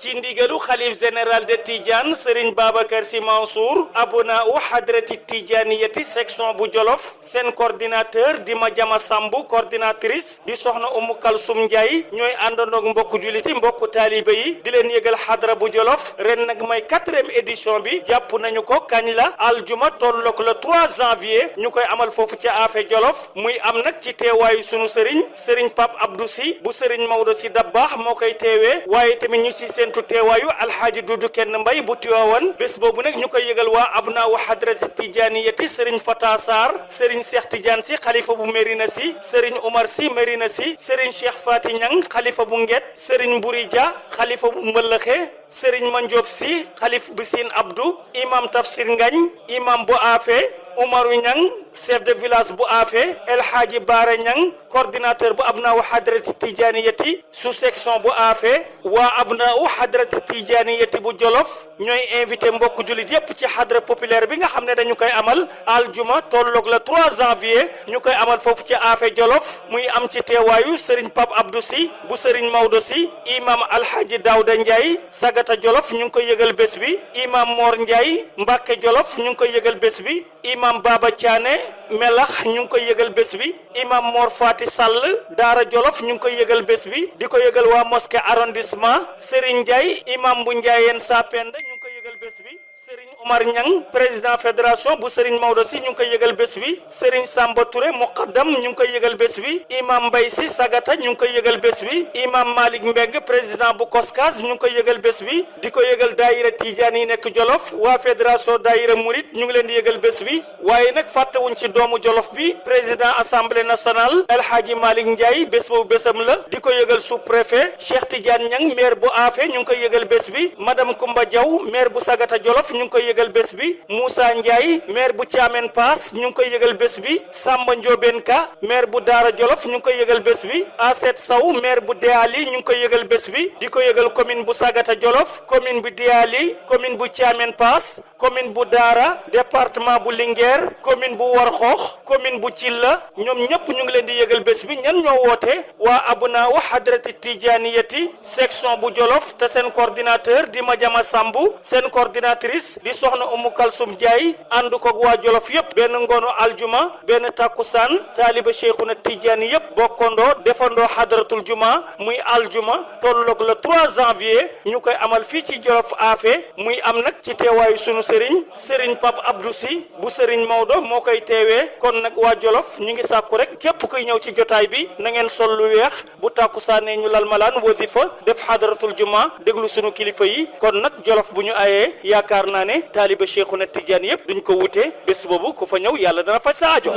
ci ndigalu xalif général de Tidiane Serigne Babacar Sy Mansour abona u hadrati Tidianiyati section bu Jolof seen coordinateur di Madiama Sambu coordinatrice di soxna Umu Kalsum Ndiaye ñooy àndandoog mbokku juliti mbokku taalibe yi di leen yëgal xadra bu Jolof ren nag may 4e édition bi jàpp nañu ko kañ la aljuma tolloog le 3 janvier ñu koy amal foofu ci Afe Jolof muy am nag ci teewaayu sunu Serigne Pape Abdou Sy bu Serigne Maodo Sy Dabakh moo koy teewee waaye tamit ñu ci seentu teewaayu alxaaji Dudu Kenn Mbay bu Tiwaawan bés boobu nag ñu koy yëgal waa abna wa hadrati Tijaniyati Serigne Fata Sarr Serigne Cheikh Tidiane Sy xalifa bu Mérina Sy Serigne Omar Sy Mérina Sy Serigne Cheikh Fati Ñang xalifa bu Nget Serigne Mburi Dia xalifa bu Mbëlëxe Serigne Mandiop Sy xalif bu Sine Abdou imam Tafsir Ngagne imam bu Afe Umaru Ñang chef de village bu Afe El Hadji Baara Ñang coordinateur bu abna wa hadrati Tijaniyati sous section bu Afe waa abna wa hadrati Tijaniyati bu Jolof ñooy invité mbokk jullit yépp ci hadra populaire bi nga xam ne dañu koy amal aljuma tolloog le 3 janvier ñu koy amal foofu ci Afe Jolof muy am ci teewaayu Serigne Pape Abdou Sy bu Serigne Maodo Sy imam Alhaji Daouda Ndiaye Sagata Jolof ñu ngi koy yëgal bés bi imam Mor Ndiaye Mbacke Jolof ñu ngi koy yëgal bés bi imam Baba Thiané Melax ñu ngi koy yëgal bés bi imam Mor Fati Sall Daara Jolof ñu ngi koy yëgal bés bi di ko yëgal waa mosquée arrondissement Serigne Ndiaye imam bu Ndiayeen Sapenda ñu ngi koy yëgal bés bi Serigne Omar Niang président fédération bu Serigne Maodo Sy ñu ngi koy yëgal bés bi Serigne Samba Touré Muqaddam ñu ngi koy yëgal bés bi imam Mbaye Sy Sagata ñu ngi koy yëgal bés bi imam Malick Mbeng président bu Koskas ñu ngi koy yëgal bés bi di ko yëgal daayira Tidiane yi nekk Jolof waa fédération daayira Murit ñu ngi leen di yëgal bés bi waaye nag fàttewuñ ci doomu Jolof bi président assemblée nationale El Hadji Malick Ndiaye bés boobu bésam la di ko yëgal sous-préfet Cheikh Tidiane Niang maire bu Afe ñu ngi koy yëgal bés bi madame Koumba Diaw maire bu Sagata Jolof ñu ngi koy yëgal bés bi Moussa Ndiaye maire bu Thiamène Pass ñu ngi koy yëgal bés bi Samba Ndiobène Ka maire bu Daara Jolof ñu ngi koy yëgal bés bi Aset Sow maire bu Déali ñu ngi koy yëgal bés bi di ko yëgal commune bu Sagata Jolof commune bu Déali commune bu Thiamène Pass commune bu Daara département bu Linguère commune bu Warxoox commune bu Thilla ñoom ñëpp ñu ngi leen di yëgal bés bi ñan ñoo woote waa abna wa hadrati Tijaniyati section bu Jolof te seen coordinateur di Madiama Sambu seen coordinatrice di soxna Umu Kalsum Ndiaye ànd ko waa Jolof yëpp benn ngoonu aljuma benn takkusaan taaliba Cheikhuna Tidiane yëpp bokkandoo defandoo hadratul juma muy aljuma tolloog le 3 janvier ñu koy amal fii ci Jolof Afe muy am nag ci teewaayu sunu Serigne Pape Abdou Sy bu Serigne Maodo moo koy teewee kon nag waa Jolof ñu ngi sàkku rek képp kuy ñëw ci jotaay bi na ngeen sol lu weex bu tàkkusaanee ñu lal malaan wasifa def hadratul juma déglu sunu kilifa yi kon nag Jolof bu ñu ayee yaakaar naa ne taaliba Cheikhuna Tidiane yëpp duñ ko wute bés boobu ku fa ñëw yàlla dana faj sa aajo